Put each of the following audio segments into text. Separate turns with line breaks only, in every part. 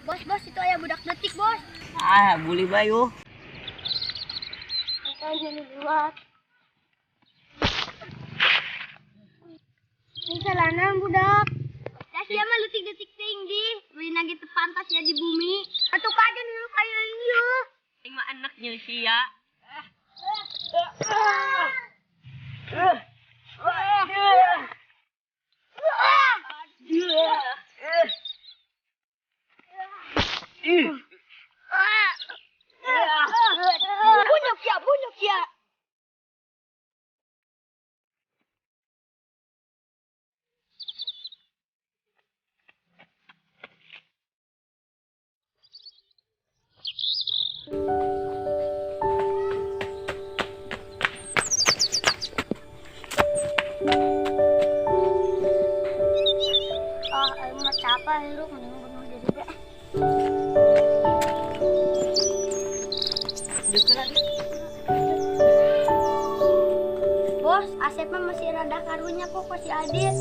Bos, bos, itu aya budak detik, bos.
Ah, bully bayu.
Makanya liwat. Ini jalanan budak. Ya sia mah leutik-leutik teuing di. Beuina gitu pantas ya di bumi. Atuh kajen dulu kayak ieu.
Aing mah anaknya sia.
Bunyok ya, bunyok ya. Ah, aing mah capek hirup mending bunuh diri deh. Bos, Asep mah masih rada karunya kok ke si Adit.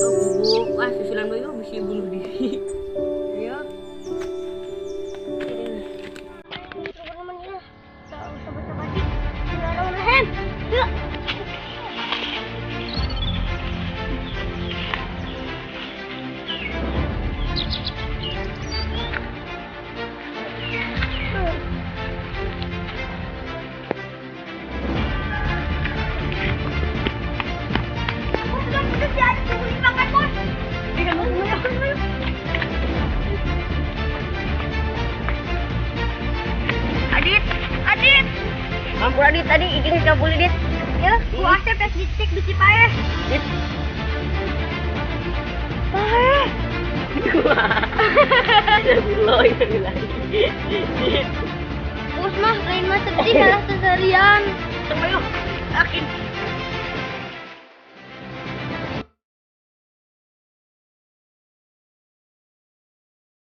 Oh, ah susulan bayu bisa bunuh diri. Ayo.
Teman-teman ya, tak usah basa-basi. Bismillahirrahmanirrahim. Yuk. Adit, Adit.
Mampu Adit tadi iking nggak boleh Dit.
Ya, ku Asep tes dicek bisi paeh.
Dit.
Paeh.
Astagfirullah, innalillahi.
Bos mah lain mah sedih kalah seserian.
Ayo, akin.